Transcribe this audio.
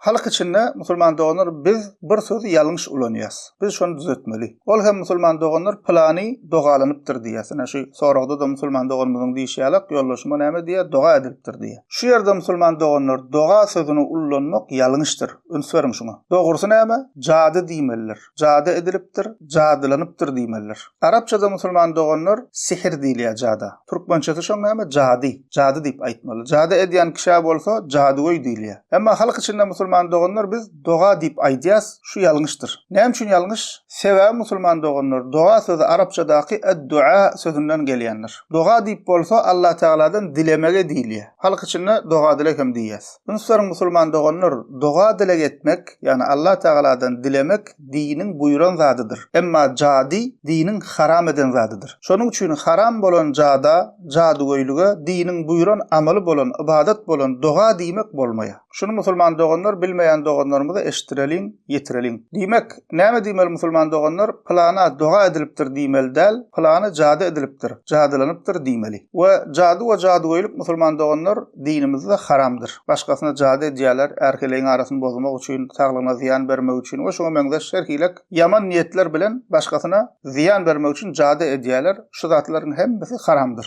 Halk içinde musulman doganlar biz bir sözi ýalňyş ulanýas. Biz şony düzetmeli. Ol hem musulman doganlar pylany dogalanypdyr diýýär. Ine şu soragda-da musulman doganymyzyň diýşi ýalak ýoldaşyma näme diýýär? Doga edilipdir diýýär. Şu ýerde musulman doganlar doga sözüni ullanmak ýalňyşdyr. Üns beriň şuňa. Dogrusy näme? Jady diýmelidir. Jady edilipdir, jadylanypdyr diýmelidir. Arapçada musulman doganlar sihir diýilýär jada. Türkmençesi şoň näme? Jady. Jady diýip aýtmaly. Jady edýän kişä bolsa jadygöý diýilýär. Emma halk içinde musulman doganlar biz doga diýip aýdýas, şu ýalňyşdyr. Näme üçin ýalňyş? Sebäbi musulman doganlar doga sözi arapçadaky ed-dua sözünden gelýändir. Doga diýip bolsa Allatagaladan dilemege diýilýär. Halk içinde doga-dileg hem diýýäs. Üns beriň musulman doganlar, doga-dileg etmek, ýagny Allatagaladan dilemek diniň buýran zadydyr. Emma jady diniň haram eden zadydyr. Şonuň üçin haram bolan jada, jadygöýlige diniň buýran amaly bolan, ybadat bolan doga diýmek bolmaýar. Şuny musulman doganlar bilmeýän doganlarymyza eşitdireliň, ýetireliň. Diýmek, näme diýmeli musulman doganlar, pylana doga edilipdir diýmeli däl, pylany jady edilipdir, jadylanypdyr diýmeli. We jady we jadygöýlük musulman doganlar dinimizde haramdyr. Başgasyna jady edýärler, är-heleýiň arasyny bozmak üçin, saglygyna zyýan bermek üçin we şuňa meňzeş her hilek ýaman niýetler bilen başgasyna zyýan bermek üçin jady edýärler, şu zatlaryň hemmesi haramdyr.